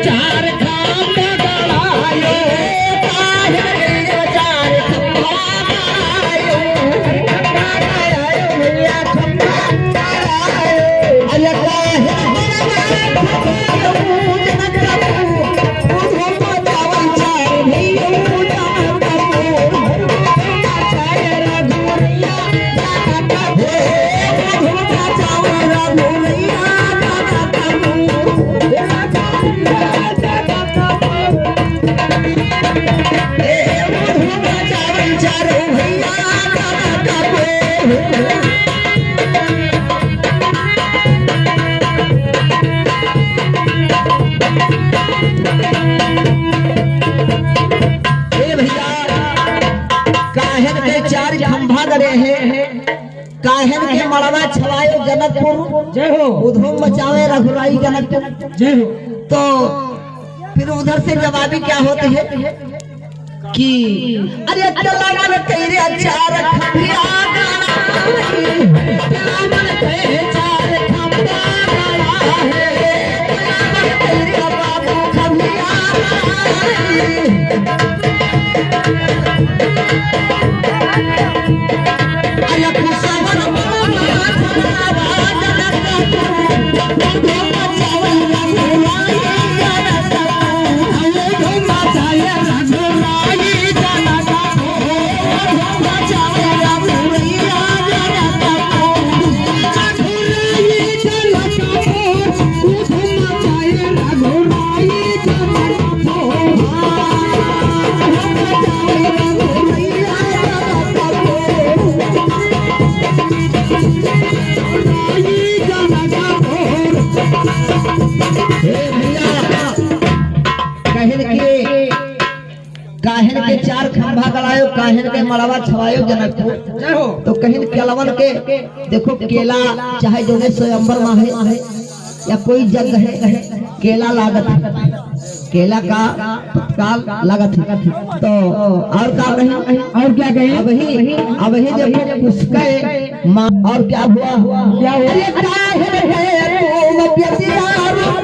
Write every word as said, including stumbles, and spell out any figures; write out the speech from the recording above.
चार खंभा गड़ायो, काहे रे चार खंभा गड़ायो, खंभा गड़ायो भैया, खंभा गड़ायो। अरे काहे रे चार खंभा गड़ायो, ए भैया, काहेन के चार खंभा गड़े हैं, काहेन के मड़वा छवाए जनकपुर, जय हो। उधम मचावे रघुराई जनकपुर। जय हो। तो फिर उधर से जवाबी क्या होते हैं कि अरे कला मन तेरे चार खंभिया गड़ाई, कला मन तेरे चार खंभिया गड़ाई, कला मन तेरे बाबू खंभिया गड़ाई। ए भैया, काहेन के, काहेन के चार खंभा गड़ायो, काहेन के मड़वा छवायो जनकपुर। जय हो। तो कहिन केलवन के, देखो केला चाहे जो है स्वयंवर मा है या कोई जग है, केला लागत है, केला का तत्काल लागत है। तो और का कही? और क्या कही? अबही, अबही देखो उसका मा-, और क्या हुआ? क्या हुआ? अरे काहे है तुम व्यतिया